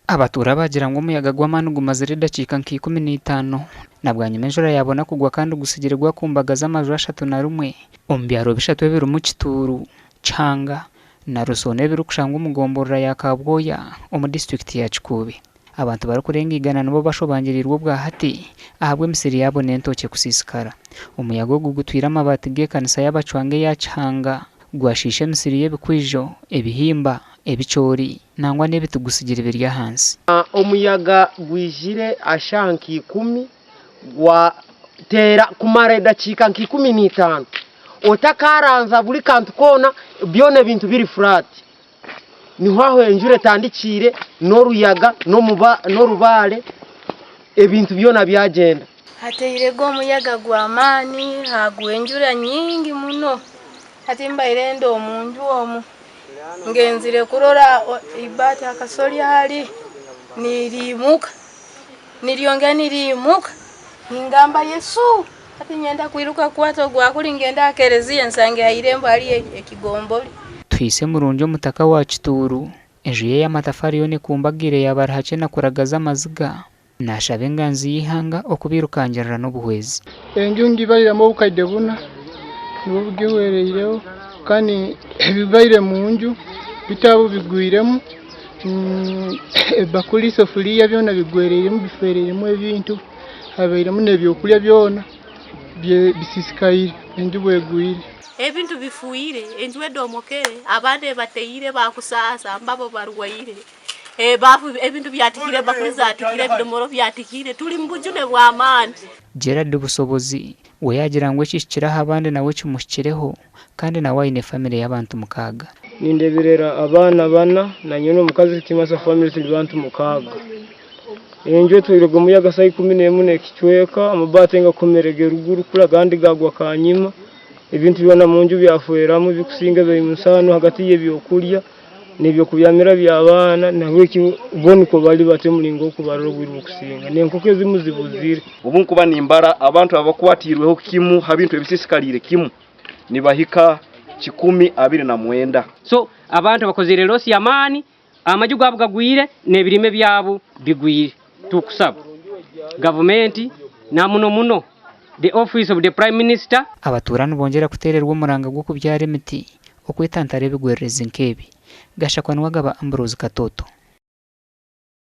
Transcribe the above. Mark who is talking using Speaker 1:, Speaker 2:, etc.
Speaker 1: Abatuura baagira ngu omuyaga gw'amaani gumazire edakiika nka 15 na bwanyima enjura yaabona kugwa kandi gutsigire gwakumbagaza amaju 31 omu byaro bishatu ebirimu Kituuru, Kihanga na Rusoona ebirikushangwa omu gomborora ya Kabwoya omu disiturikiti ya Kikuubi. Abantu barikurenga igana nibo bashobangiriirwe obwahati ahabw'emisiri yaabo n'entookye kusiisikara. Omuyaga ogu gutwire amabaati g'ekanisa y'Abacwanga eya Kihanga gwashiisha emisiri y'ebikwijo, ebihimba, ebicoori nangwa n'ebiti gutsigire biri ahansi.
Speaker 2: Omuyaga gwijire aha shaaha nka ikumi gwateera kumara edakiika nka 15 otakaranza buri kantu koona byona ebintu biri flat. Niho aho enjura etandikiire n'oruyaga n'orubaare ebintu byona byagyenda.
Speaker 3: Hateirege omuyaga gw'amaani haagwa enjura nyingi muno. Hati mbaire ndi omu nju omu ngenzire kurora eibaati aha kasolya hari niriimuka niryongera niriimuka ningamba Yesu! Hati niinyenda kwiruka kukwata ogwakuri ngende aha kereziya nsange aha irembo hariyo ekigombori.
Speaker 1: Tuhiise Murungi omutaka wa Kituuru, enju ye y'amatafaari yoona ekumbagiire yaaba ari hakye na kuragaza amaziga, naashaba enganzi y'eihanga okubairukangirira n'obuhwezi.
Speaker 4: Enju ngibairemu obukaide buna nibwo bugihwereireho kandi ebibaire munju bitabo bigwiremu, ebakuri, esefuriya byona bigwereiremu bifwereiremu ebintu. Habairemu n'ebyokurya byona bisisikaire enju bwegwire.
Speaker 5: Ebintu bifwire, enju edomokere, abandi ebateire bakusaasa mbabo barwaire, ebafu ebintu byatikire, ebakuli zatikire, ebidomoro byatikire, turi mu bujune bw'amaani.
Speaker 1: Gerald Busobozi we yaagira ngu ekihikire aha bandi nawe kimuhikireho kandi nawe aine famire y'abantu mukaaga.
Speaker 4: Nindeberera abaana bana na nyowe n'omukazi kimasa famire turi bantu mukaaga. Enju etwairwe omuyaga saaha 11 n'ekicweka, amabaati gakomire geruguru kuri agandi gagwa kanyima, ebintu byona munju byafweramu ebikusinga ebiri munsaano hagati y'ebyokurya n'ebyokubyamira by'abaana nahabwekyo bo nikwo bari batyo omuringo gw'okubarora obwire obukusinga n'enkoko ezimu zibuzire.
Speaker 6: Obu nkuba nimbara abantu abakwatiirweho kimu ha bintu ebisiisikariire kimu nibahika 129.
Speaker 7: So abantu bakozire loss y'amaani Amaju gaabo gagwire n'ebirime byabo bigwire. Tukusaba gavumenti na muno muno the office of the Prime Minister,
Speaker 1: Abatuura nibongyera kuteererwa omuranga gw'okubyara emiti okwetantara ebigwererezi nk'ebi. Gashakwa Niwagaba Ambrose Katoto.